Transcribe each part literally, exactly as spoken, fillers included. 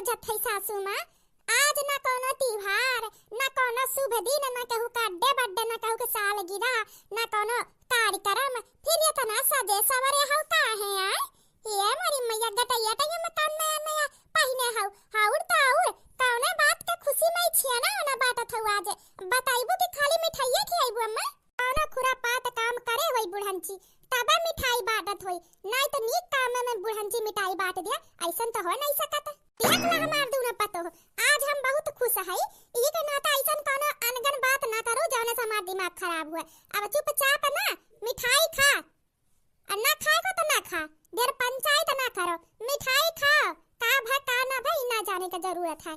जथई सासू माँ, आज ना कौनो तिहार, ना कौनो शुभ दिन, ना केहू का डे बर्थडे, ना केहू के सालगिरह, ना कौनो कार्यक्रम, फिर इतना सजे सवरे हौ काहे आय? ये मोरी मैया, गटैया टैया में कौन नया नया पहिने हौ? और तो और, कौने बात के खुशी में छिया ना ना बाटत हौ आज? बताइबू कि खाली मिठाइये खियाइबू अम्मा? कौनो खुरापात काम करे होई बुढ़ंची, तबे मिठाई बाटत होई, नाई तो नीक काम में बुढ़ंची मिठाई बांट दिया, ऐसन तो हो नहीं सकत। देख ला हमार दूनो पतोह, आज हम बहुत खुश हई, इही के नाता ऐसन कौनो अनगन बात ना करो जौने से हमार दिमाग खराब हुए। अब चुपचाप ना मिठाई खा, और ना खाए को तो ना खा, देर पंचायत ना करो, मिठाई खाओ, का भा का ना भा ई ना जाने का जरूरत है।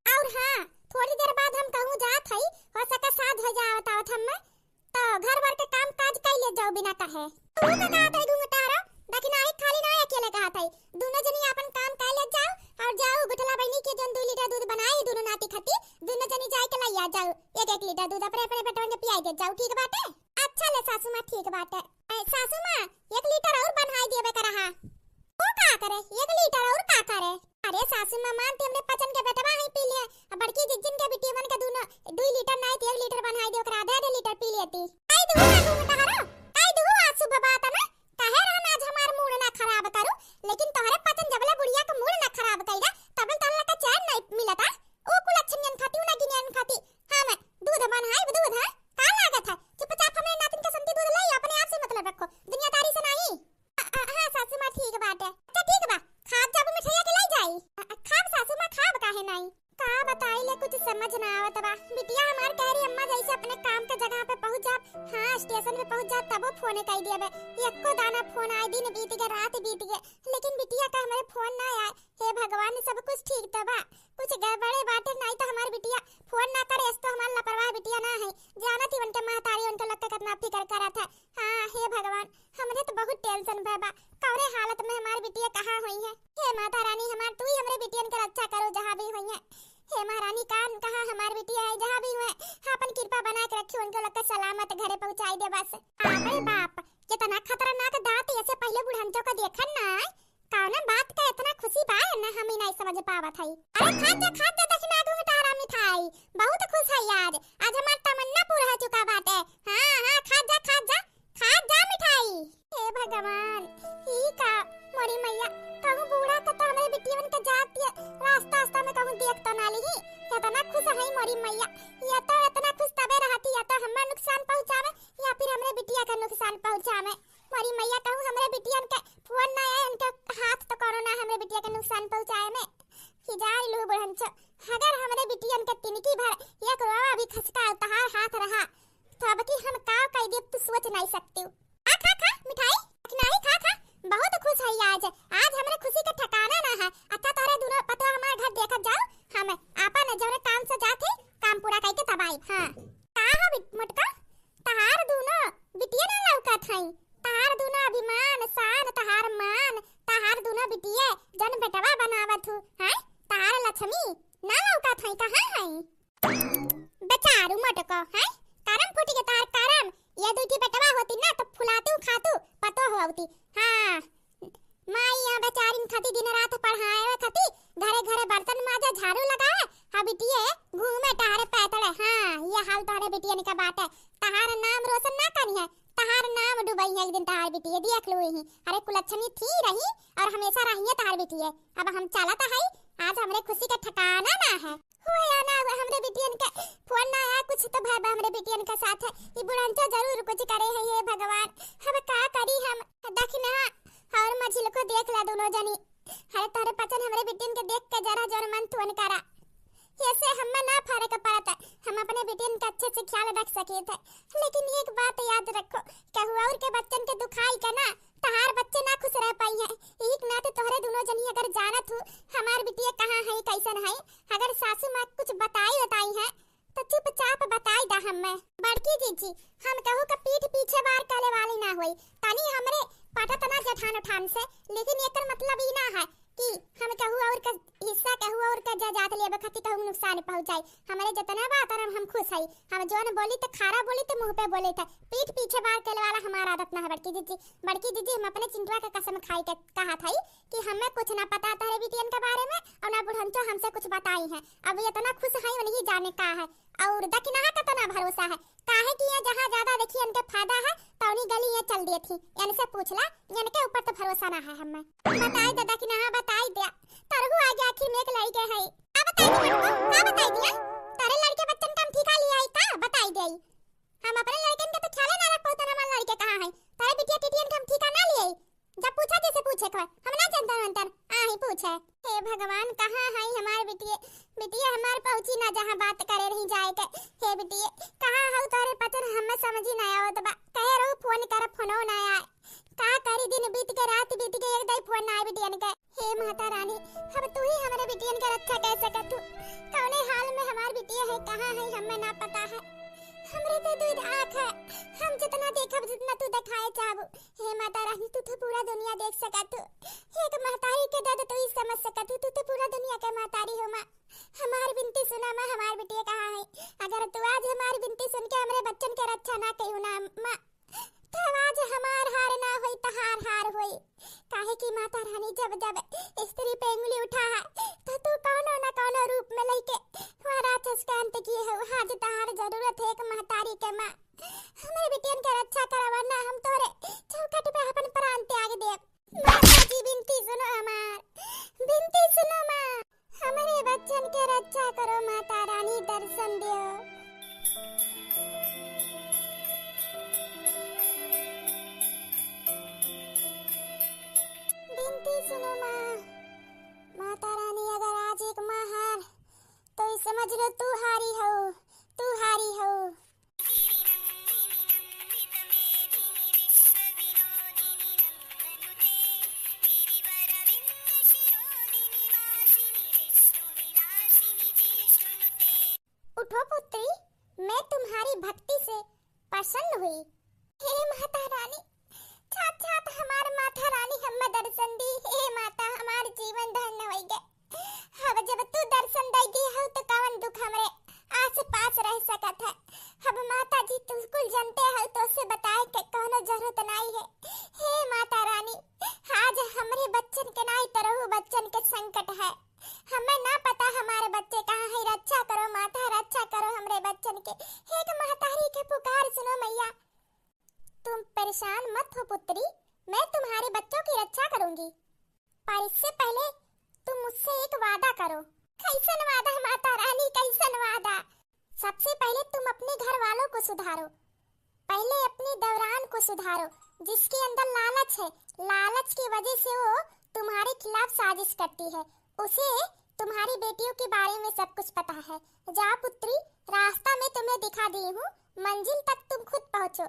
और हाँ, थोड़ी देर बाद हम कहूँ जात हई, हो सके साँझ हो जाए आवत आवत हम्मे, तो घर भर के काम काज कई ले जाओ बिना कहे। तू का कहत हई घुंघटारो? दखिनाही खाली ना अकेले कहत हई, दूनो जनी आपन काम कई ले जाओ और जाओ गुठला बहिनी के जौन दू लीटर दूध बनाई दूनो नाती खती, दूनो जनी जाए के लइया जाओ एक एक लीटर दूध अपने अपने बेटवन के पियाई दे जाओ, ठीक बाटे? अच्छा ले सासू माँ, ठीक बाटे। ए, सासू माँ, एक लीटर और बनाई देवे के रहा। वो का करे, एक लीटर और का करे? अरे सासू माँ, मान ते हमरे पचन के बेटवा है पी ले, अब बड़की जिज्जिन के बिटियवन के दूनो दुई लीटर नाई ते एक लीटर बनाई दे, ओकरा आधे आधे लीटर पी लेती। कई दू ना घुंघटारो, कई दू आज शुभ बात ना, कहे रहन आज हमार मूड ना खराब करू, लेकिन तोहरे पचन जबले बुढ़िया के मूड ना खराब कइला, तबले तोहरे का चैन नहीं मिलता। ओ कुलच्छनियन खाती, उ ना गिनियन खाती, हम दूध बनाई दूध है, का लागत है? चुपचाप हमरे नातिन के संती दूध ले, अपने आप से मतलब रखो, दुनियादारी से नहीं। अ, अ, हाँ सासू माँ, ठीक बाटे। अच्छा ठीक बा, खाब जाबू मिठाइया के लाई जाई? अ, अ, खाब सासू माँ, खाब काहे नाई? का बताई ले, कुछ समझ ना आवत बा। बिटिया हमार कह रही, "अम्मा जैसे अपने काम के जगह पे पहुँच जाब, हाँ स्टेशन पे पहुँच जाब, तबो फोन कई दिया बे।" एको दाना फोन आए, दिन बीत गए, रात बीत गए, लेकिन बिटिया का हमरे फोन ना आए। हे भगवान, सब कुछ ठीक तो बा, कुछ गड़बड़े बाटे, नाई तो हमार बिटिया फोन ना करे, ऐस तो हमार लापरवाह बिटिया ना है। जानत ही उनके महतारी उनके लोग के कितना फिकर करत है। हाँ, हे भगवान, हमरे तो बहुत टेंशन भय बा, कौने हालत में हमार बिटिया कहाँ होई है। हे माता रानी हमार, तू ही हमरे बिटियन के रक्षा करो जहाँ भी होई है। हे महारानी, कान कहाँ हमार बिटिया है, जहाँ भी हुए, आपन कृपा बना के रखी, उनके लोग के सलामत घरे पहुँचाई दे बस। अरे बाप, कितना खतरनाक दांत, ऐसे पहले बुढ़ंचो का देखन ना। कौना बात का इतना खुशी बा, न हम ही नहीं समझ पावत हई। अरे खा जा, खा जा, दखिना घुंघटारा मिठाई, बहुत खुश है आज, आज हमार तमन्ना पूरा हो चुका बाटे। हाँ, हाँ, खा जा, खा जा, खा जा मिठाई। हे भगवान, ई का मोरी मैया, कहूँ बूढ़ा का तो हमरे बिटियवन के जात ये रास्ता, रास्ता में कहूँ देख तो ना ली, इतना खुश है मोरी मैया, ये तो इतना खुश तबे रहती, या तो हमार नुकसान पहुँचावे, या फिर हमरे बिटिया का नुकसान पहुँचावे। मोरी मैया, कहूँ हमरे बिटियन के फोन ना आए, उनके हाथ तो कोनो ना हमरे बिटिया के नुकसान पहुँचाए में। कि जा रे लू बुढ़ंचो, अगर हमरे बिटियन के तिनकी भर एक रोआ भी खसका तहार हाथ रहा, तो अब की हम का कई देब, तू सोच नहीं सकती। खा, खा, खा मिठाई, नहीं खा, खा, बहुत खुश है आज, आज हमरे खुशी का ठिकाना ना है। अच्छा तोहरे दूनो पतोह हमार घर देखत जाओ, हम आपन जौने काम से जात है, काम पूरा करके तब आई। हाँ, का हो बिट-, मोटका? तहार दूनो बिटिया ना लौकत हई। तहार दूनो अभिमान, शान, तहार मान, तहार दूनो बिटिये जन बेटवा बनावत हू, हैं? तहार लक्ष्मी ना लौकत हई, कहाँ हई? बेचारू मोटको, हैं? करम फूट के तहार करम। ये दुई ठी बेटवा होती ना तो फुलातू खातू पतो होती। हाँ, माई यहाँ बेचारिन खाती दिन रात पढ़ाए खाती, घरे घरे बर्तन माजे, झाड़ू लगाए, हा बिटिये घूमे टहरे पैतड़े। हाँ, ये हाल तोहरे बिटियन का बाटे। तहार नाम रोशन ना करी है, तहार नाम डुबई है एक दिन तहार बिटिये, देख लो यही। अरे कुलच्छनी थी रही और हमेशा रही है तहार बिटिये। अब हम चलत है, आज हमरे खुशी का ठिकाना ना है। हुए या ना हुए, हमरे बिटियन के फोन ना आया, कुछ तो भय बा हमरे बिटियन के साथ है। ई बुढ़ंचो जरूर कुछ करे है, हे भगवान, हम का करी हम? दखिना और मझिल को देख ला दोनों जनी। अरे तोहरे पचन हमरे बिटियन के देख के जरा जोर मन तुअन करा। ऐसे हमें ना फर्क पड़त, हम अपने बिटियन के अच्छे से ख्याल रख सके थे, लेकिन एक बात याद रखो, केहू और के बच्चन के दुखाई के ना, तहार बच्चे ना खुश रह पाई हैं। एक नाते तोहरे दोनों जनी अगर जानत हूँ हमार बिटिया कहाँ है, कैसन है, अगर सासू माँ कुछ बताई बताई है तो चुपचाप बताई दा हमें। बड़की जीजी, हम केहू के पीठ पीछे वार कहले वाली ना होई, तनी हमरे पटत ना जेठान उठान से, लेकिन एकर मतलब ई ना है कि हम केहू और के हिस्सा, केहू और के जायदाद लेबे खातिर केहू नुकसान पहुँचाई। हमरे जितना बा उतना हम खुश हई, हम जौन बोली तो खारा बोली तो मुँह पे बोली थे, पीठ पीछे वार कहले वाला हमार आदत ना है बड़की जीजी। बड़की जीजी, हम अपने चिंटुआ के कसम खाई के कहा था कि हमें कुछ ना पता तोहरे बिटियन के बारे में और ना जो हमसे कुछ बताई है, अब ये इतना खुश है, उन्हीं जाने का है। और दकिनहा का तो ना भरोसा है, काहे कि ये जहाँ ज्यादा देखी इनके फायदा है, तो उन्हीं गली ये चल दिए थी। इनसे पूछ ला, इनके ऊपर तो भरोसा ना है हमें। बताई दे दकिनहा, बताई दे। तरहु आगे आखिर में एक लड़के है। का बताई दे हमको? का बताई दिया? तारे लड़के बच्चन का हम ठीका लिया है का? बताई दे। हम अपने लड़कन के तो ख्याले ना रख पाउतन, हमारे लड़के कहाँ हैं? तारे बिटिया टिटियन के हम ठीका ना लिए। जब पूछा जैसे पूछे के बा, हम ना जनता अंतर, आ ही पूछे। हे भगवान, कहाँ है हमार बिटिया? बिटिया हमार पहुँची ना जहाँ बात करे रही जाए के। हे बिटिया, कहाँ हऊ तोहरे पचन हमें समझी ना आवत बा। कहे रहू फोन कर, फोनो ना आए। का करी, दिन बीत के रात बीत के, एक दाई फोन ना आए बिटियन के। हे माता रानी, अब तू ही हमरे बिटियन के रक्षा कर सकत हू। कौने हाल में हमार बिटिया है, कहाँ है, हमें ना पता है। हमरे तो दूध आँख है, हम जितना देखब, जितना तू दिखाए चाहबू। हे माता रानी, तू तो पूरा दुनिया देख सकत हू। एक महतारी के दर्द तू ही समझ सकत हू, तू तो पूरा दुनिया के महतारी हो माँ। हमार बिनती सुना माँ, हमार बिटिया कहाँ है? अगर तू आज हमार बिनती सुन के हमरे बच्चन के रक्षा ना कइहू ना माँ, तब आज हमार हार ना होई, तहार हार होई। काहे कि माता रानी जब जब स्त्री पे उंगली उठा है, तो तू कौनो न कौनो रूप में लइके वह राक्षस का अंत किए हो। आज तहार जरूरत है एक महतारी के माँ। हमरे बिटियन के रक्षा करा, वरना हम तोरे चौखट पे अपन प्राण त्याग देब। माता जी, बिनती सुनो हमार, बिनती सुनो माँ। हमरे बच्चन के रक्षा करो माता रानी, दर्शन दियो। बिनती सुनो माँ। माता रानी, अगर आज एक माँ हार, तो ई समझ लो तू हारी हो, तू हारी हो। उठो पुत्री, मैं तुम्हारी भक्ति से प्रसन्न हुई। हे माता रानी, साक्षात हमार माता रानी हमें दर्शन दी। हे माता, हमार जीवन धन्य होई गए। अब जब तू दर्शन दे दी हो तो कवन दुख हमरे आस पास रह सकत है। अब माता जी तू कुल जानते हो तो से बताए के कौनो जरूरत नहीं है। हे माता रानी, आज हमरे बच्चन के नाई तरहु बच्चन के संकट है। हमें ना पता हमारे बच्चे कहाँ है। रक्षा करो माता, रक्षा करो हमरे बच्चन के। हे एक महतारी के पुकार सुनो मैया। तुम परेशान मत हो पुत्री, मैं तुम्हारे बच्चों की रक्षा करूंगी। पर इससे पहले तुम मुझसे एक वादा करो। कैसन वादा माता रानी, कैसन वादा? सबसे पहले तुम अपने घर वालों को सुधारो, पहले अपने देवरान को सुधारो, जिसके अंदर लालच है। लालच की वजह से वो तुम्हारे खिलाफ साजिश करती है, उसे तुम्हारी बेटियों के बारे में सब कुछ पता है। जाओ पुत्री, रास्ता मैं तुम्हें दिखा दी हूँ, मंजिल तक तुम खुद पहुँचो।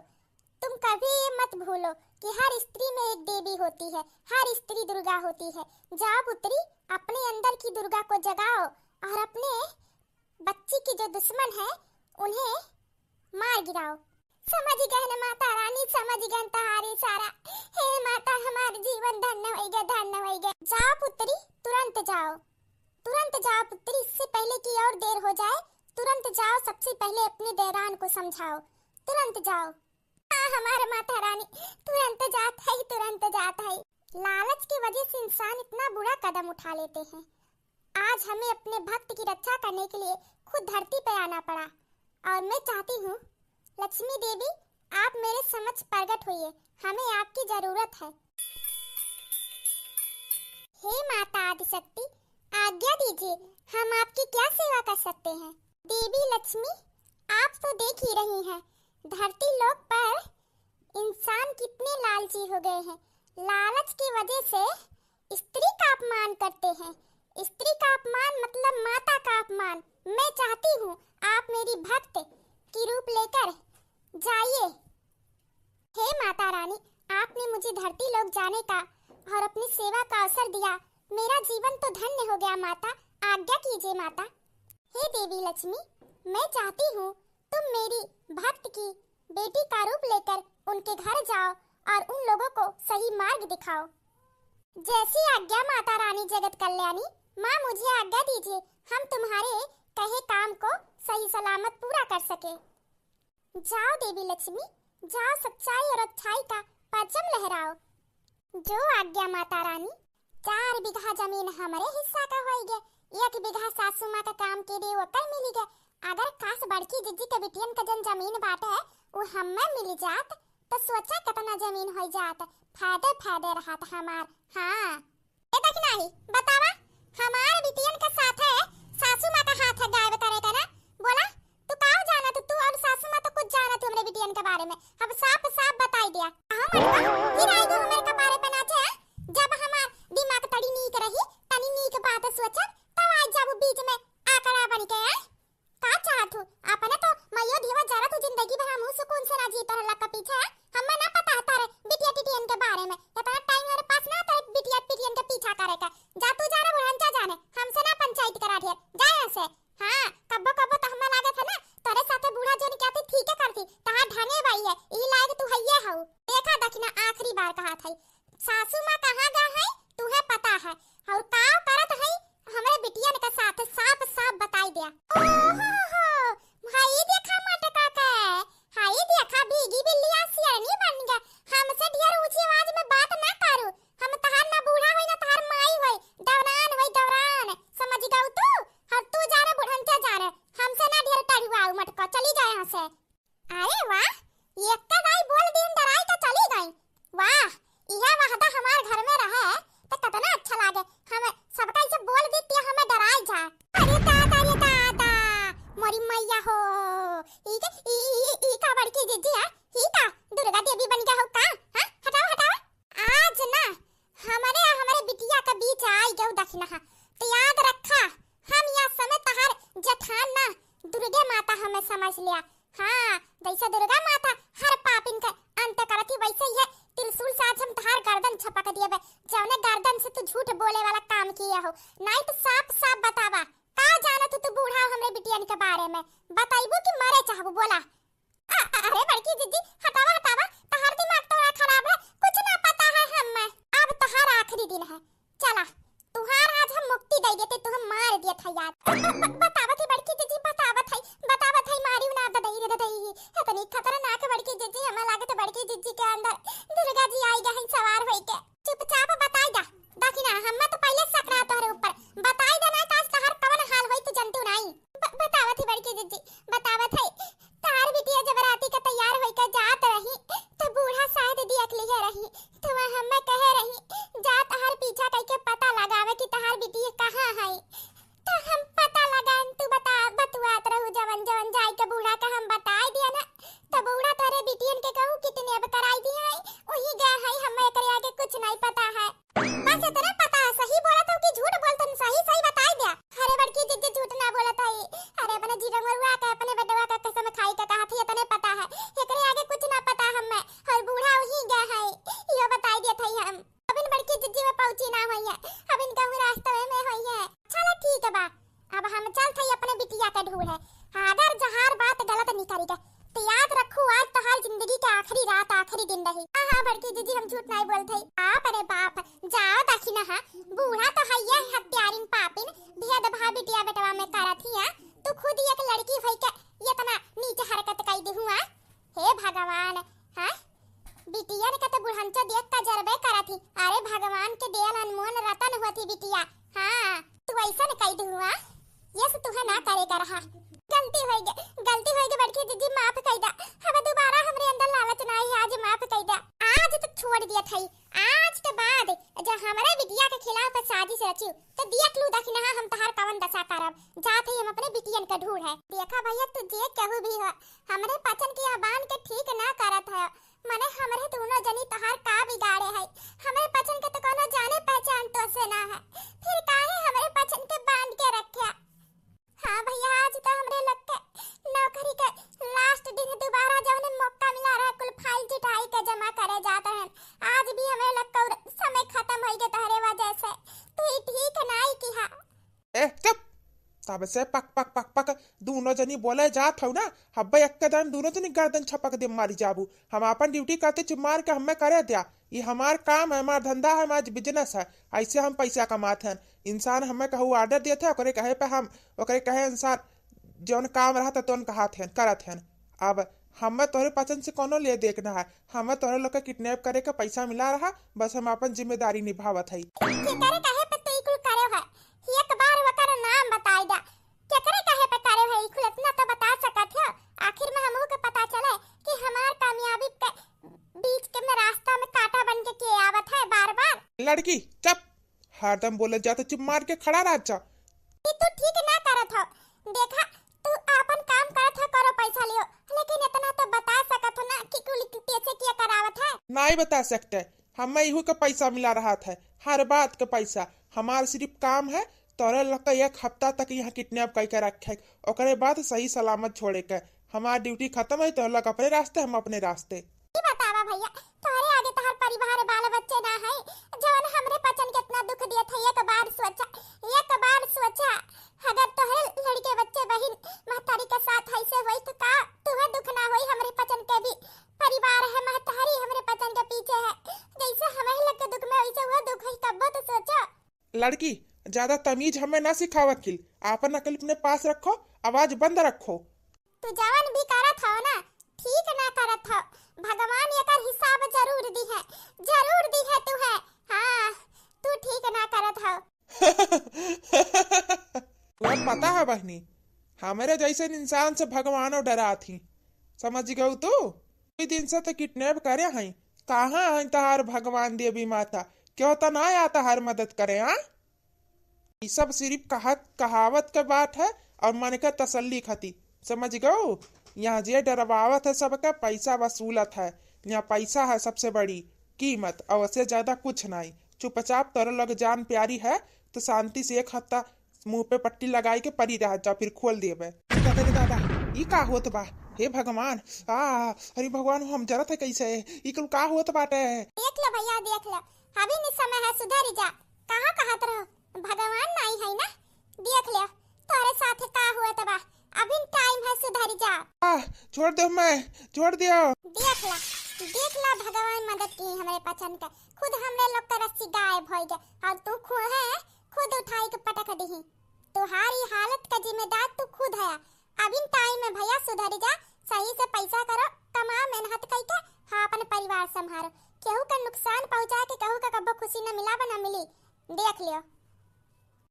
तुम कभी ये मत भूलो कि हर स्त्री में एक देवी होती है, हर स्त्री दुर्गा होती है। जाओ पुत्री, अपने अंदर की दुर्गा को जगाओ और अपने बच्ची की जो दुश्मन है, उन्हें मार गिराओ। समझ गए न माता रानी, समझ गए तहारी सारा। हे माता, हमार जीवन धन्य होई गए, धन्य होई गए। जाओ पुत्री, तुरंत जाओ, तुरंत जाओ पुत्री, इससे पहले कि और देर हो जाए, तुरंत जाओ, सबसे पहले अपने देवरान को समझाओ, तुरंत जाओ। हाँ, हमार माता रानी, तुरंत जात है, तुरंत जात है। लालच की वजह से इंसान इतना बुरा कदम उठा लेते हैं। आज हमें अपने भक्त की रक्षा करने के लिए खुद धरती पर आना पड़ा। और मैं चाहती हूँ, लक्ष्मी देवी, आप मेरे समक्ष प्रकट होइए, हमें आपकी जरूरत है। हे माता आदिशक्ति, आज्ञा दीजिए, हम आपकी क्या सेवा कर सकते हैं? देवी लक्ष्मी, आप तो देख ही रही हैं, धरती लोक पर इंसान कितने लालची हो गए हैं। लालच की वजह से स्त्री का अपमान करते हैं। स्त्री का अपमान मतलब माता का अपमान। मैं चाहती हूँ आप मेरी भक्त की रूप लेकर जाइए। हे माता रानी, आपने मुझे धरती लोक जाने का और अपनी सेवा का अवसर दिया। मेरा जीवन तो धन्य हो गया माता, आज्ञा कीजिए माता। हे देवी लक्ष्मी, मैं चाहती हूँ तुम मेरी भक्त की बेटी का रूप लेकर उनके घर जाओ और उन लोगों को सही मार्ग दिखाओ। जैसी आज्ञा माता रानी जगत कल्याणी। माँ, मुझे आज्ञा दीजिए, हम तुम्हारे कहे काम को सही सलामत पूरा कर सके। जाओ देवी लक्ष्मी, जाओ, सच्चाई और अच्छाई का परचम लहराओ। जो आज्ञा माता रानी। चार बीघा जमीन हमरे हिस्सा का होई गे, एक सुमा का काम के लिए ओकर मिली गए। अगर काश बड़की जिज्जी के बिटियन का जन जमीन बाटे, वो हमें मिल जात, तो सोचा कितना जमीन हो जात, फायदे फायदे रहत हमार। हाँ। ए दखिनही, बतावा, हमार बिटियन के साथ है, सासू माँ का हाथ है गायब करे का ना? बोला, तू का जानत, तू और सासू माँ तो कुछ जानत हमरे बिटियन के बारे में। अब साफ साफ बताई दिया। हम अनका फिर आई गो हमरे कपारे पे नाचे, हैं? जब हमार दिमाग तड़ी नीक रही, तनी नीक बात सोचब, तब आई जाबू बीच में आकड़ा बन के, हैं? का चाहत हूँ? अपने तो मइयो धीवा जरा तू जिंदगी भर हमहू सुकून से ना जी तोहरे लक्का पीछे, हैं? हमें ना पता है तारे बिटिया टिटियन के बारे में। इतना टाइम मेरे पास ना तारे बिटिया टिटियन के पीछा करे का। जा तू जाने बुढ़न जा जाने, हमसे ना पंचायत करा ढेर, जा यहाँ से। हाँ, कब्बो कब्बो तो हमें लागत है ना, तोरे साथे बूढ़ा जन क्या थी, ठीक है करती, तहार ढंगे बाई है, ई लायक तू हइये हऊ। देखा दखिना, आखिरी बार कहा था, सासू माँ कहाँ गा है, तुहे पता है, और काव करत है हमरे बिटियन के साथ, साफ साफ बताई दिया। ओहो हो, भाई देखा मटका के, हाय देखा भीगी बिल्लिया सियानी बन गया, हमसे ढेर ऊंची आवाज में बात ना करू, हम तहार ना बूढ़ा होई ना तहार माई होई, दौरान होई दौरान, समझ गऊ तू? और तू जा रे बुढ़नचा जा रे, हमसे ना ढेर टढ़ुआऊ मटका, चली जा यहाँ से। अरे वाह, ये एक्का दाई बोल दीन डराई तो चली गई। वाह, इहे वाहदा हमार घर में रहे तो कितना अच्छा लागे। हम सबका इसे बोल दी कि हमें डराई जा। अरे दादा, अरे दादा, मोरी मैया हो, ई के, ई, ई, ई, ई का बड़की जिज्जी है? ई का दुर्गा देवी बन गया हो का? हाँ, हटाओ, हटाओ। आज ना हमरे आ हमरे बिटिया के बीच आई गऊ दखिनहा, तो याद रखा, हम या समय तहार जेठान ना, दुर्गे माता हमें समझ लिया। हाँ, जैसे दुर्गा माता हर पापिन के अंत करती, वैसे ही है त्रिशूल से आज हम तहार गर्दन छपक दिए बे, जौने गर्दन से तू झूठ बोले वाला काम किए हो। नहीं तो साफ साफ बतावा, का जानत तू बूढ़ा हमरे बिटियन के बारे में? बताइबू कि मरे चाहबू, बोला? अ-, अरे बड़की जिज्जी, हटावा, हटावा, तहार दिमाग थोड़ा खराब है, कुछ ना पता है हमें। अब तहार आखिरी दिन है, चला, तुहार आज हम मुक्ति दे देते, तुहे मार दिया था यार। ब-, ब-, बतावत ही बड़की जिज्जी, बतावत है, बतावत है, मारी ना ददई रे ददई, इतनी खतरनाक बड़की जिज्जी, हमें लागत बड़की जिज्जी के अंदर दुर्गा जी आई गई सवार होई के। चुपचाप बताई दा, दखिना, हमें तो पहले शक रहा तोहरे ऊपर, बताई दा ना तो आज तहार कवन हाल होई तू जनतू नहीं। ब-, बतावत ही बड़की जिज्जी, बतावत है, तहार बिटिया जब राती के तैयार होई के जात रही, तो बूढ़ा शायद देख लिए रही, तो वह हमें कहे रही, जा तहार पीछा करके पता लगावे कि तहार बिटिया कहाँ है। तो हम पता लगाएन, तू बता, बतुआत रहू जवन जवन जाए के बूढ़ा के हम बताई दिया ना, तो बूढ़ा तोरे बिटियन के कहू किडनैप कराई दिया है, वही गया है, हमें एकरे आगे कुछ नहीं पता है। बस इतना पता है, सही बोला तो कि झूठ बोलतन, सही सही बताई दिया। अरे बड़की जिज्जी झूठ ना बोलत है, अरे अपने जीवन मरुआ के अपने बेटवा के कसम खाई के कहा थी, इतने पता है, एकरे आगे कुछ ना पता हमें। और बूढ़ा वही गया है, यो बताई दिया था हम। अबिन बड़की जिज्जी में पहुंची ना होई है, अबिन कहूँ रास्ते में होई है। चला ठीक बा, अब हम चलत हई अपने बिटिया के ढूंढे। अगर जहार बात गलत निकल गए तो याद रखू, आज तोहार जिंदगी के आखिरी रात, आखिरी दिन रही। हाँ, हाँ, बड़की जिज्जी, हम झूठ नहीं बोलत हई। बाप रे बाप, जाओ दखिनहा, बूढ़ा तो है ये हत्यारिन पापिन, भेदभाव बिटिया बेटवा में करत हिया। तू खुद एक लड़की होई के इतना नीच हरकत कई दिहुआ। हे भगवान, हाँ? बिटियन के तो बुढ़नचो देख का जरबे करत ही। अरे भगवान के देल अनमोल रतन होती बिटिया। हाँ, तू ऐसन कई दिहुआ, ये से तुहे ना करे का रहा। गलती होई गे, गलती होई गे बड़की जिज्जी, माफ कई दा। अब दोबारा हमरे अंदर लालच ना आई, आज माफ कई दा। आज तो छोड़ दिया था, आज के बाद जो हमरे बिटिया के खिलाफ साजिश रची तो देख लू दखिनहा हम तहार कवन दशा करब। जात ही हम अपने बिटियन के ढूंढे। देखा भैया, तू जे केहू भी हो, हमरे पचन के अबान के ठीक ना करत है। मने हमरे दोनों जनी तहार का बिगाड़े है? हमरे पचन के तो कोनो जाने पहचान तो से ना है, फिर काहे हमरे पचन के बांध के रखे? हाँ भैया, आज तो हमरे लोग के नौकरी के लास्ट दिन, दोबारा जौने मौका मिला रहा कुल फाइल चिटाई के जमा करे जात रहन, आज भी हमरे लोग का समय खत्म होई गए तोहरे वजह से। तू ही ठीक नाई किहा। ए चुप, तब से पक पक पक पक दोनों जनी बोले जात हौ ना, हब्बे एक्के दान दोनों जनी गर्दन छपक दे मारी जाबू। हम आपन ड्यूटी करते चुप मार के हमें करे द्या, ये हमार काम है, हमार धंधा है, हमार बिजनेस है, ऐसे हम पैसा कमात हैं। इंसान हमें कहू ऑर्डर देत है, ओकरे कहे पे हम, ओकरे कहे अनुसार जौन काम रहत है तौन कहत हैं, करत हैं। अब हमें तोहरे पचन से कोनो ले देख ना है, हमें तोहरे लोग के किडनैप करे के पैसा मिला रहा, बस हम आपन जिम्मेदारी निभावत हई। केकरे कहे पे तू ई कुल करे है? एक बार ओकर नाम बताई दा, लड़की, चुप। हरदम बोलत जात, चुप मार के खड़ा रह जा। ई तू ठीक ना करत हो। देखा, तू आपन काम करत हो, करो पैसा लियो, लेकिन इतना तो बता सकत हो ना कि कुल कैसे किया करावत है। नहीं बता सकते, हमें इहू के पैसा मिला रहत है, हर बात के पैसा। हमार सिर्फ काम है तोरे लोग के एक हफ्ता तक यहाँ किडनैप करके रखे, ओकरे बाद सही सलामत छोड़े के। हमार ड्यूटी खत्म है, तोरे लोग अपने रास्ते, हम अपने रास्ते। ई बतावा भैया, तोहरे आगे तोहर परिवार, बाल बच्चे ना है, जवन हमरे पचन के इतना दुख दिए थे। एक बार सोचा, एक बार सोचा, अगर तोहरे लड़के बच्चे बहिन महतारी के साथ ऐसे होई तो का तुहे दुख ना होई, हमरे पचन के भी परिवार है, महतारी हमरे पचन के पीछे है। जैसे हमें लग के दुख में वैसे वो दुख है, तब तो सोचो। लड़की, ज्यादा तमीज हमें ना सिखावा किल, आपन अकल अपने पास रखो, आवाज बंद रखो। तू जवन भी करत हो ना, ठीक ना करत हो। भगवान एकर हिसाब जरूर दी है, जरूर दी है तू है। हाँ, तू ठीक ना करत हो। तुहे पता है बहनी, हमरे जैसे इंसान से भगवानो डरात ही, समझ गऊ तू? कोई दिन से तो किडनैप करे हैं, कहाँ हैं तहार भगवान देवी माता? क्यों तो ना आता हर मदद करे, हाँ? ई सब सिर्फ कहत कहावत के बात है और मन के तसल्ली खातिर, समझ गऊ? यहाँ जे डरवावत है सबके, पैसा वसूलत है। यहाँ पैसा है सबसे बड़ी कीमत और उससे ज्यादा कुछ नहीं। चुपचाप तोरे लग जान प्यारी है तो शांति से एक हफ्ता मुंह पे पट्टी लगाई के परी रह जा, फिर खोल देबे। का करे दादा, ई का होत बा? हे भगवान, आ, अरे भगवान, हम जरत है कैसे? ई कुल का होत बाटे? देख लो भैया, देख लो, अभी नहीं समय है, सुधर जा। कहाँ कहत रहो? भगवान नाई है ना, देख ले, तोरे साथ का हुआ तबा, अभी टाइम है, सुधर जा। आह, छोड़ दो, मैं छोड़ दियो। देख ला, देख ला, भगवान मदद की हमरे पचन के, खुद हमरे लोग के रस्सी गायब होई गए और तू खुद है, खुद उठाई के पटक दीही। तुहारी हालत का जिम्मेदार तू खुद है। अभी टाइम है भैया, सुधर जा, सही से पैसा करो, कमाओ, मेहनत करके, हाँ, अपन परिवार संभारो। केहू का नुकसान पहुँचा के केहू का कब्बो खुशी न मिला बा, न मिली, देख लियो।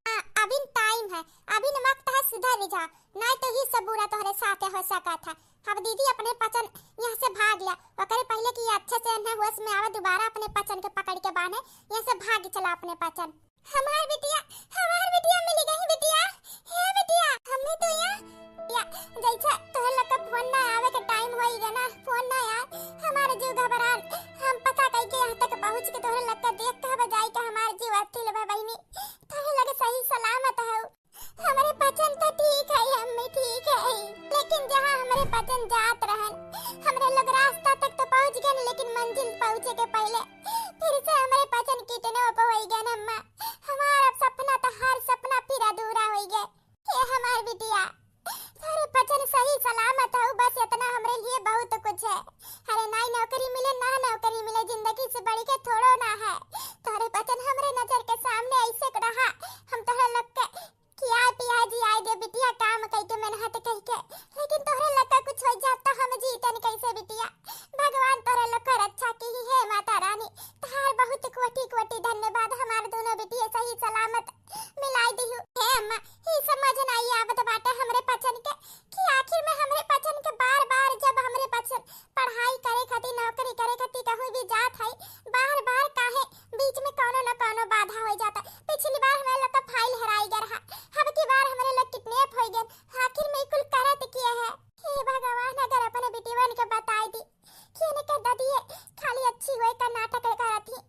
हाँ, अभी टाइम है, अभी वक्त है, सुधर जा, नहीं तो ही सब बुरा तोहरे साथे हो सकत है। अब दीदी अपने पचन यहाँ से भाग लिया, ओकरे पहले कि ये अच्छे से इन्हें होश में आवे, दोबारा अपने पचन के पकड़ के बांधे, यहाँ से भाग चला अपने पचन। हमार बिटिया, हमार बिटिया मिल गई बिटिया, हे बिटिया, हमने तो यहाँ या जैसे तोहरे लोग का फोन ना आवे के टाइम होई गया ना, फोन ना आए, हमार जीव घबरान, हम पता कई के यहाँ तक पहुँच के तोहरे लोग का देख के हमें जाई के हमार जीव अथिल बा बहिनी। तोहरे लगे सही सलामत हऊ। हमरे पचन तो ठीक है अम्मी, ठीक है, लेकिन जहाँ हमरे पचन जात रहन, हमरे लोग रास्ता तक तो पहुँच गए, लेकिन मंजिल पहुँचे के पहले फिर से हमरे पचन किडनैप होई गए अम्मा। हमार अब सपना तो हर सपना फिर अधूरा होई गए। हे हमार बिटिया, तोहरे पचन सही सलामत हऊ, बस इतना हमरे लिए बहुत कुछ है। अरे नाई नौकरी मिले, ना नौकरी मिले, जिंदगी से बढ़ के थोड़ो ना है। तोहरे पचन हमरे नजर के सामने ऐसे रहा, हम तोहरे लोग के खियाए पियाए जियाए दे बिटिया, काम कई के मेहनत कई के, लेकिन तोहरे लोग का कुछ हो जात तो हम जीतन कैसे बिटिया? भगवान तोहरे लोग का रक्षा की ही है माता रानी, तोहार बहुत कोटि कोटि धन्यवाद, हमार दोनों बिटिया सही सलामत मिलाई दिहु। हे अम्मा, ई समझ नाई आवत बाटे हमरे पचन के कि आखिर में हमरे पचन के बार-बार जब हमरे पचन पढ़ाई करे खातिर, नौकरी करे खातिर कहूँ भी जात हई, बार-बार काहे बीच में कौनो न कौनो बाधा हो जाता। पिछली बार हमरे लोग का फाइल हेराई गया रहा, अब की बार हमरे लोग किडनैप हो गए। आखिर में ई कुल करत के है? हे भगवान, अगर अपने बिटिवन के बताई दी कि इनके ददिये खाली अच्छी होए का नाटक करत ही,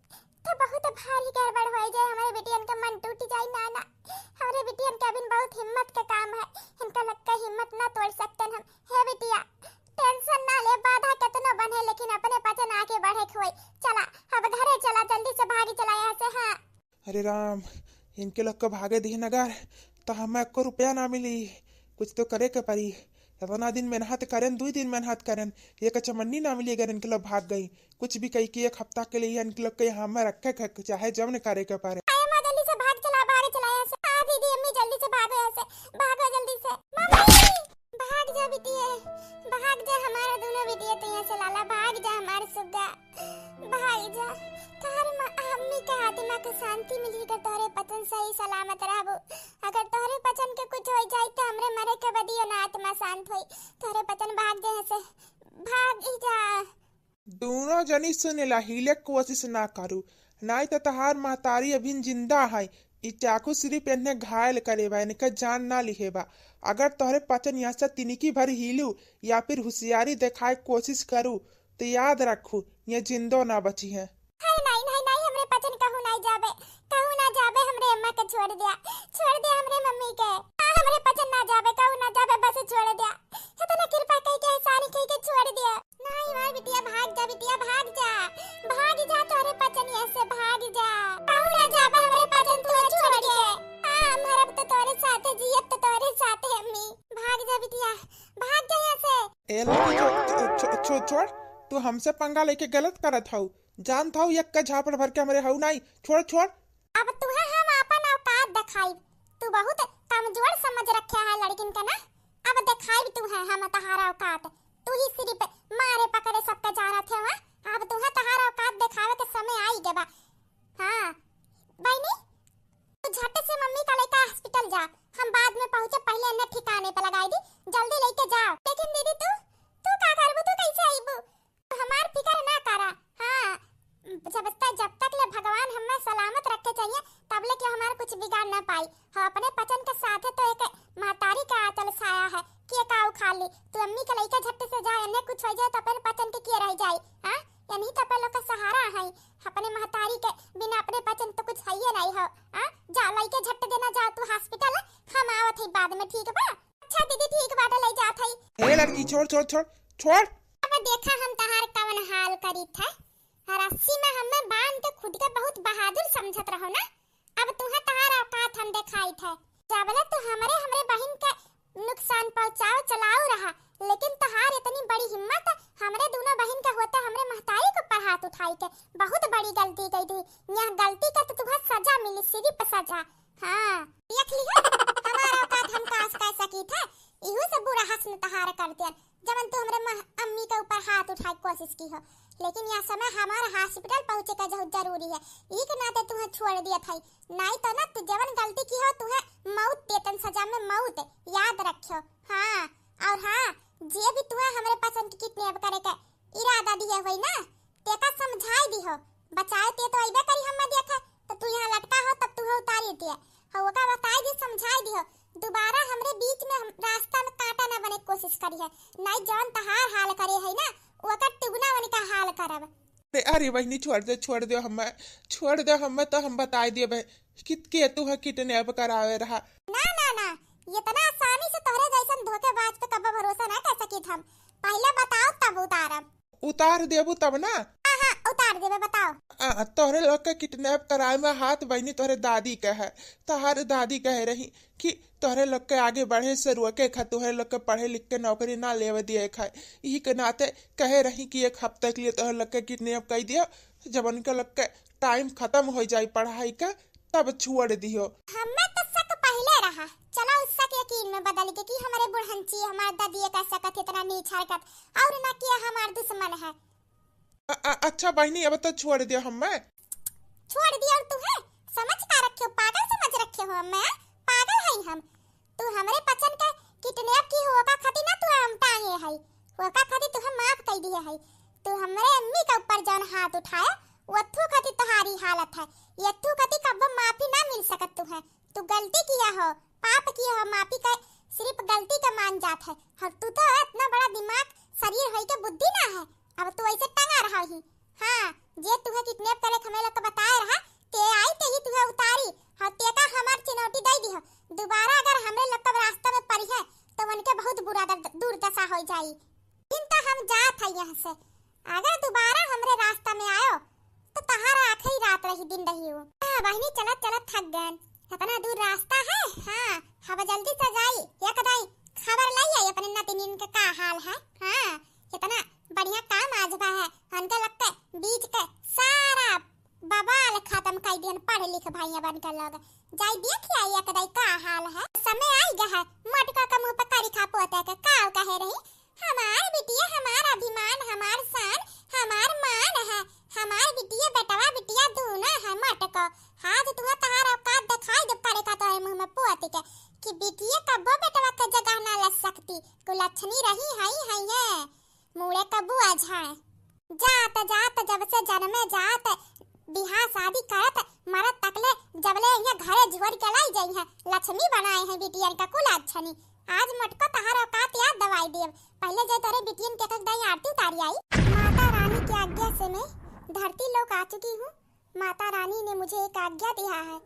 तो बहुत भारी गड़बड़ हो जाए, हमरे बिटियन का मन टूट जाए। ना, ना, हमरे बिटियन के अभी बहुत हिम्मत के काम है, इनका लग के हिम्मत ना तोड़ सकते हम। हे बिटिया, टेंशन ना ले, बाधा कितनो बने, लेकिन अपने पचन आगे बढ़े के होई। चला, अब घरे चला, जल्दी से भागी चला यहाँ से। हाँ। अरे राम, इनके लोग के भागे दिहन अगर, तो हमें एको रुपया ना मिली। कुछ तो करे के पड़ी। इतना दिन मेहनत करेन, दुई दिन मेहनत करेन, एक चमन्नी ना मिली अगर इनके लोग भाग गई। कुछ भी कही के एक हफ्ता के लिए इनके लोग के यहाँ में रखे के, चाहे जौन करे के पड़े। आए माँ, जल्दी से भाग चला, भाग चला यहाँ से। हाँ दीदी, अम्मी, जल्दी से भागो यहाँ से, भागो जल्दी से। मम्मी! भाग जा बिटिया, भाग जा, हमारा दोनों बिटिया तो यहाँ से लाला, भाग जा हमार सुग्गा, भाग जा। तोहरे म-, अम्मी के आत्मा के शांति मिली, अगर तोहरे पचन सही सलामत रहबो। अगर तोहरे पचन के कुछ हो जाई तो हमरे मरे के बदियो ना आत्मा शांत होई। तोहरे पचन भाग जा यहाँ से, भाग ही जा। दोनों जनी सुने ला, हिले के कोशिश ना करू। नाई त तहार महतारी अभिन जिंदा है। ई चाकू सिर्फ एन्हे घायल करे बा, एनके जान ना लिहे बा। अगर तोहरे पचन यहाँ से तिनकी भर हिलू या फिर हुसियारी देखाए कोसिस करू, त याद रखू, ये जिंदो ना बचिहैं। हाय नाई, नाई, नाई, हमरे पचन कहूँ नाई जाबे, कहूँ ना जाबे, हमरे अम्मा के छोड़ द्या, छोड़ द्या हमरे मम्मी के। आ, हमरे पचन ना जाबे, कहूँ ना जाबे, बस छोड़ द्या। इतना कृपा कई के, एहसान कई के छोड़ द्या। नाई, हमार बिटिया, भाग जा बिटिया, भाग जा, भाग जा, तोहरे पचन यहाँ से भाग जा। कहूँ ना जाबे हमरे पचन तू छोड़ के। हाँ, मरब तो तोहरे साथे, जियब तो तोहरे साथे अम्मी। भाग जा बिटिया, भाग जा यहाँ से। ए लड़की, छो-, छो-, छो-, छोड़, तू हमसे पंगा लेके गलत करत हऊ। जानत हऊ, यक्का झापड़ भर के हमरे हऊ नाई। छोड़, छोड़। अब तुहे हम आपन औकात देखाइब। तू बहुत कमजोर समझ रखे है लड़किन के ना। अब देखाइब तुहे हम तहार औकात। तू ही सिर्फ मारे पकड़े सबके जानत है, हाँ? अब तुहे तहार औकात देखावे के समय आई गबा। हाँ, बहिनी, तू झट से मम्मी का लेके हॉस्पिटल जा। हम बाद में पहुँचे, पहले एन्हे ठिकाने पे लगाई दी। जल्दी लेके जाओ। लेकिन दीदी, तू, तू का करबू? तू कैसे अइबू? हमार फिकर ना करा। हाँ, जब तक, जब तक ले भगवान हमें सलामत रखे चाहिए, तब ले के हमार कुछ बिगाड़ ना पाई। हाँ, अपने पचन के साथे तो एक महतारी का आंचल साया है, के का उखाड़ ली। तू अम्मी के लइके झट से जा, एन्हे कुछ हो जाए तो अपने पचन के, के रह जाई। हाँ, यही तो अपने लोग का सहारा है, अपने महतारी के बिना अपने पचन तो कुछ है ही नहीं हो। हाँ, जा लइके झट देना जा तू हॉस्पिटल, हम आवत है बाद में, ठीक बा? अच्छा दीदी, ठीक बाटे, ले जात हई। ए लड़की, छोड़, छोड़, छोड़, छोड़। अब देखा हम तहार कवन हाल करीत है। रस्सी में हमें बांध के खुद के बहुत बहादुर समझत रहो ना। अब तुहे तहार औकात हम देखाइत है। जबले तू हमरे, हमरे बहिन के नुकसान पहुँचाओ चलाओ रहा, लेकिन तहार इतनी बड़ी हिम्मत, हमरे दोनों बहिन के होते हमरे महतारी के ऊपर हाथ उठाई के, बहुत बड़ी गलती कई दी। यह गलती का तो तुहे सजा मिली, सिर्फ सजा। हाँ, देख लिहो, हमार औकात हम का कह सकीत है, इहू से बुरा हसन तहार कर दियन, जवन तू हमरे मह-, अम्मी के ऊपर हाथ उठाए के कोशिश किहो, लेकिन यह समय हमार हॉस्पिटल पहुँचे का बहुत जरूरी है, ई के नाते तुहे छोड़ दियत है, नाई तो ना तू जवन गलती किहो, तुहे मौत देतन सजा में मौत, याद रखियो। हाँ, और हाँ, जे भी तुहे हमरे पसंद के किडनैप करे के इरादा दिहे होई ना, तेका समझाई दिहो, बचाए ते तो अइबे करी, हम देखे तो तू यहाँ लटका हो, तब तुहे उतारी दिए हो, ओका बताई दी, समझाई दिहो, दोबारा हमरे बीच में हम, रास्ता में कांटा ना बने के कोशिश करिहे, नाई जवन तहार हाल करे है ना, ओकर तिगुना उनका हाल करब। अरे, अरे बहिनी, छोड़ दे, छोड़ दे हमें, छोड़ दे हमें, तो हम बताई देबे कि के तुहे किडनैप करावे रहा। ना, ना, ना, इतना आसानी से तोहरे जैसन धोखेबाज पे कबो भरोसा ना कर सकीत हम। पहले बताओ, तब उतारब। उतार देबू तब ना? हाँ, हाँ, उतार देबे, बताओ। आ, तोहरे लोग के किडनैप कराए में हाथ बहिनी तोहरे दादी के है। तोहरे दादी कहे रही कि तोहरे लोग के आगे बढ़े से रोके खा, तोहरे लोग के पढ़े लिख के नौकरी ना लेवे दिए खा। यही के नाते कहे रही कि एक हफ्ते के लिए तोहरे लोग के किडनैप कर दिया, जब उनके लोग के टाइम खत्म हो जाई पढ़ाई का, तब छोड़ दिहो। हमें तो शक पहले रहा, चला उस शक यकीन में बदल के कि हमारे बुढ़ंची, हमार ददिये का सकत इतना नीच हरकत, और ना किया हमार दुश्मन है। अ-, अ-, अच्छा बहिनी, अब तो छोड़ दियो हमें। छोड़ दियो और तू है? समझ का रखे हो? पागल समझ रखे हो हमें? पागल है हम? तू हमरे पचन के किडनैप की हो, ओका खातिर ना तू हम टांगे है, ओका खातिर तू हम माफ कर दिए है। तू हमरे अम्मी के ऊपर जौन हाथ उठाया, वो थू खातिर तुम्हारी हालत है, ये थू खातिर कब्बो माफी ना मिल सकत तू है। तू गलती किया हो, पाप किया हो, माफी का सिर्फ गलती का मान जात है। और तू तो इतना बड़ा दिमाग, शरीर होई के बुद्धि ना है, अब तू ऐसे टंगा रहा ही। हाँ, जे तुहे किडनैप करे के हमें लोग के बताए रहा, ते आई ते ही तुहे उतारी, और ते का हमार चिनौटी दे दी हो। दोबारा अगर हमरे लोग के रास्ता में पड़ी है, तो उनके बहुत बुरा दर-, दुर्दशा हो जाई। दिन तो हम जात है यहाँ से, अगर दोबारा हमरे रास्ता में आयो, तो तहार आखिरी रात रही, दिन रही हो। हाँ, बहिनी, चलत चलत थक गए, इतना दूर रास्ता है। हाँ, अब जल्दी से जाई, एक दाई खबर लाई आई अपने नतिनिन के का हाल है। हाँ, इतना बढ़िया काम आज बा है, उनके लगते बीच के सारा बवाल खत्म कर दियन, पढ़ लिख भाई बन के लोग। जाई देख आई एक दाई का हाल है। समय आई गया है, मोटका के मुंह पे करी खा पोते के का कहे रही, हमार बिटिया, हमार अभिमान, हमार शान, हमार मान है। हमार बिटिया, बेटवा, बिटिया दूना है, मटको। आज तुहे तहार औकात दिखाई दे पड़े का तोरे मुंह में पोत के कि बिटिया कब्बो बेटवा के जगह ना ले सकती। कुलक्षणी रही हई, हई है। मुड़े कब्बो आ जाए। जात, जात, जब से जन्मे जात, बियाह शादी करत मरत तकले जबले यहाँ घरे झोर के लाई जाई है, लक्ष्मी बनाए हैं बिटियन का कुल अच्छनी। आज मोटको तहार औकात याद दवाई देब, पहले जे तोरे बिटियन के एक दाई आरती उतारी आई। माता रानी की आज्ञा से मैं धरती लोक आ चुकी हूँ। माता रानी ने मुझे एक आज्ञा दिया है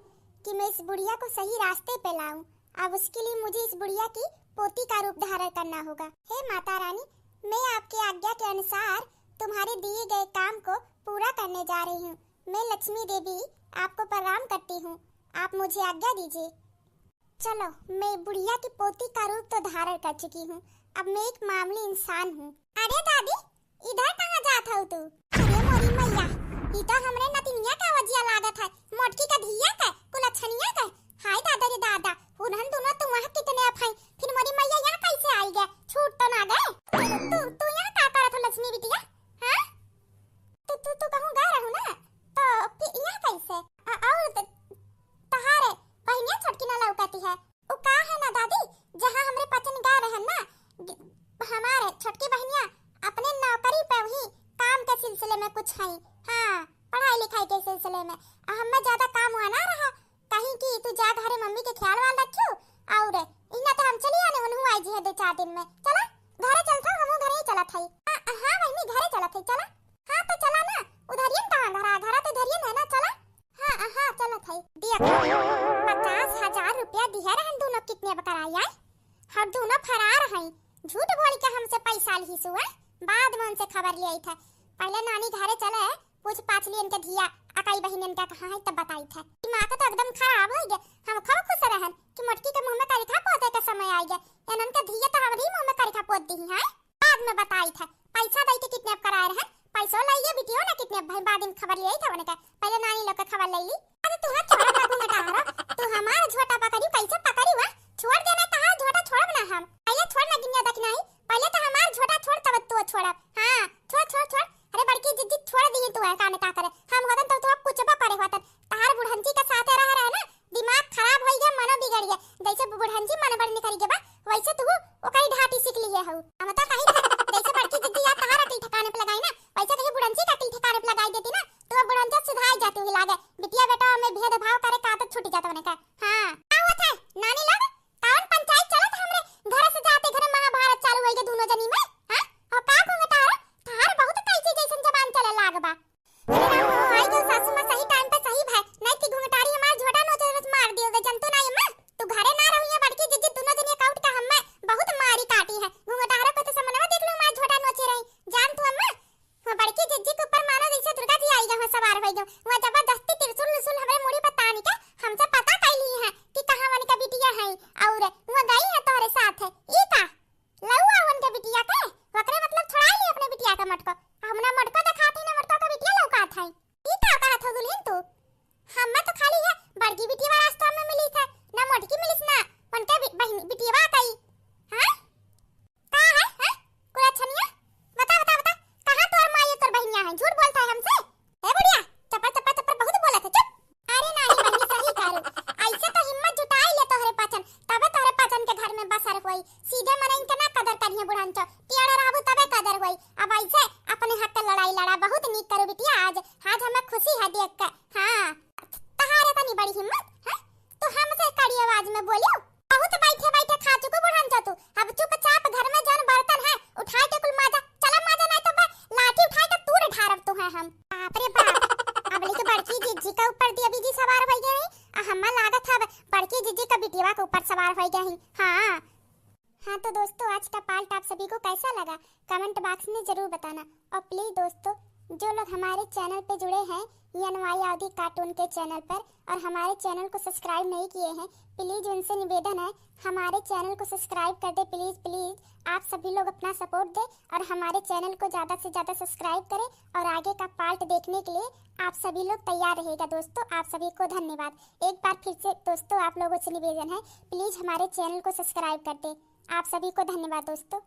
कि मैं इस बुढ़िया को सही रास्ते पे लाऊं। अब उसके लिए मुझे इस बुढ़िया की पोती का रूप धारण करना होगा। हे माता रानी, मैं आपकी आज्ञा के अनुसार तुम्हारे दिए गए काम को पूरा करने जा रही हूँ। मैं लक्ष्मी देवी आपको प्रणाम करती हूँ, आप मुझे आज्ञा दीजिए। चलो, मैं बुढ़िया की पोती का रूप तो धारण कर चुकी हूँ, अब मैं एक मामूली इंसान हूँ। अरे दादी, इधर कहाँ जात हऊ तू? अरे मोरी मैया, ई तो हमरे नतिनिया का वजिया लागत है, मोटकी का धिया का, कुलच्छनिया का। हाय दादा रे दादा, उन्हन दोनों तो वहाँ कितने अफाई, फिर मोरी मैया यहाँ कैसे आई गए? छूट तो ना गए? तू, तू, तू यहाँ का करत हो लक्ष्मी बिटिया? हाँ? तू, तू, तू कहूँ गए रहू ना, तो फिर यहाँ कैसे? अ-, और त-, तहारे बहिनिया छोटकी ना लौकती है। उ का है ना दादी, जहाँ हमरे पचन गए रहन ना, ग-, हमारे छोटकी बहिनिया अपने नौकरी पे वही काम के सिलसिले में कुछ है, हाँ, पढ़ाई लिखाई के सिलसिले में। आ हमें ज्यादा काम हुआ ना रहा, कहीं कि तू जा घरे मम्मी के ख्याल वाल रखियो, और इन्ना तो हम चली आने, उन्हू आई जी है दो चार दिन में। चला, घरे चलत हऊ, हमहू घरे ही चलत हई। हाँ, हाँ बहिनी, घरे चलत हई, चला। हाँ, तो चला ना, उधरियन कहाँ घरा, घरा तो इधरियन है ना, चला। हाँ, हाँ, चलत हई। दिया था, पचास हजार रुपया दिया रहन, दोनों किडनैप कराई आई, और दोनों फरार हैं। झूठ बोल के हमसे पैसा ली सुआ, बाद में उनसे खबर ले आई था। पहले नानी घरे चले, पूछ पाछ ली इनके धिया, अकाई बहिन इनका कहाँ है, तब बताई था। दिमाग तो एकदम खराब हो गया। हम खूब खुश रहन कि मोटकी के मुंह में करिखा पोते का समय आ गया। इनन के धिया तो हमरी मुंह में करिखा पोत दी है। बाद में बताई था, पैसा दई के किडनैप कराए रहन, पैसो लइए बिटियो ना किडनैप भई, बाद में खबर ले आई था उनका। पहले नानी लोग के खबर ले ली। अरे तू हाथ छोड़ा ना, घूंघटा हरो, तू हमार झोटा पकड़ी, कैसे पकड़ी हुआ? छोड़ देना, तहार झोटा छोड़ब ना हम। पहले छोड़ ना गिनिया देख नहीं, पहले तो हमार झोटा छोड़ तब तू छोड़ब। हाँ, छोड़, छोड़, छोड़। अरे बड़की जिज्जी छोड़ दी तू है, काने का करे? हम होतन तो तू कुछ बा करे होतन। तहार बुढ़ंची के साथे रह रहे ना, दिमाग खराब होई गया, मनो बिगड़ गया। जैसे बुढ़ंची मन बड़ निकल गया बा, वैसे तू ओकरी ढाटी सीख लिए हऊ। हम तो कहीं था, जैसे बड़की जिज्जी या तहार अकल ठिकाने पे लगाई ना, वैसे कहीं बुढ़ंची का अकल ठिकाने पे लगाई देती ना, तो वो बुढ़ंचा सुधार जाती हुई लागे। बिटिया बेटा में भेदभाव करे का तो छूट जाता उन्हें का। हाँ, का हुआ था? नानी लोग, कौन पंचायत चलत हमरे घर से जाते घर महाभारत चालू होई गए दोनों जनी में? हाँ? और का घूंघटा रे? तहार बहुत कैंची जैसन जबान चले लाग बा। अरे राम हो, आई गयो सासू माँ सही टाइम पे सही भाई, नहीं कि घुंघटारी हमार झोटा नोच नोच मार दियो दे, जनतो ना अम्मा। तू घरे ना रहू, या बड़की जिज्जी दोनों जनी काउट का हम्मे बहुत मारी काटी है। घुंघटारा को तो समनवा देख लो, हमार झोटा नोचे रही, जान तू अम्मा। वो बड़की जिज्जी के ऊपर मानो जैसे दुर्गा जी आई गए, सवार हो गए। वो जबरदस्ती त्रिशूल निशूल हमरे मुड़ी पर तान के हमसे पता कैली है कि कहाँ वन का बिटिया है, और वो गई है तोहरे साथ है। ई का? लउआ उनके बिटिया के, ओकरे मतलब छोड़ाई ली अपने बिटिया के मोटको। हम ना मोटको देखात हई, ना मोटको के बिटिया लौकात हई। ई का कहत हो दुल्हन तू? हम्मे तो खाली है बड़की बिटिया रास्ता में मिली था, ना मोटकी मिलिस ना उनके बि-, बहिन बिटिया कई। हाँ? का है, हैं? कुलच्छनिया? बता, बता, बता, कहाँ तोर माई तोर बहिनिया है? झूठ बोलता है हमसे? ए बुढ़िया, चप्पर, चप्पर, चप्पर बहुत बोलत है, चुप। अरे नानी बहिनी, सही कह रही। ऐसे तो हिम्मत जुटाई ले तोहरे पाचन, तबे तोहरे पाचन के घर में बसर होई। सीधे मनइन के ना कदर करिहे बुढ़ंचो, टियाड़ा रहबू तबे कदर होई। अब ऐसे अपने हक के लड़ाई लड़ा, बहुत नीक करू बिटिया। आज, आज हमें खुशी है देख के। हाँ, तहारे तनी बड़ी हिम्मत है, तू हमसे कड़ी आवाज में बोलियो। बहुत बैठे बैठे खा चुको बुढ़न जा तू। अब चुपचाप घर में जौन बर्तन है, उठाए के कुल माजा। चला माजा, नहीं तो बे, लाठी उठाए के तूर ढारब तू है हम। बाप रे बाप, अब लेके बड़की जिज्जी के ऊपर देवी जी सवार हो गए हैं, आ हम्मा लागत है अब बड़की जिज्जी का बिटिया के ऊपर सवार हो गए हैं। हाँ। हाँ तो दोस्तों, आज का पार्ट आप सभी को कैसा लगा, कमेंट बॉक्स में जरूर बताना। और प्लीज दोस्तों, जो लोग हमारे चैनल पे जुड़े हैं, ई एन वाई अवधी कार्टून के चैनल पर, और हमारे चैनल को सब्सक्राइब नहीं किए हैं, प्लीज उनसे निवेदन है, हमारे चैनल को सब्सक्राइब कर दे प्लीज, प्लीज। आप सभी लोग अपना सपोर्ट दें और हमारे चैनल को ज़्यादा से ज़्यादा सब्सक्राइब करें, और आगे का पार्ट देखने के लिए आप सभी लोग तैयार रहिएगा दोस्तों। आप सभी को धन्यवाद। एक बार फिर से दोस्तों, आप लोगों से निवेदन है, प्लीज हमारे चैनल को सब्सक्राइब कर दें। आप सभी को धन्यवाद दोस्तों।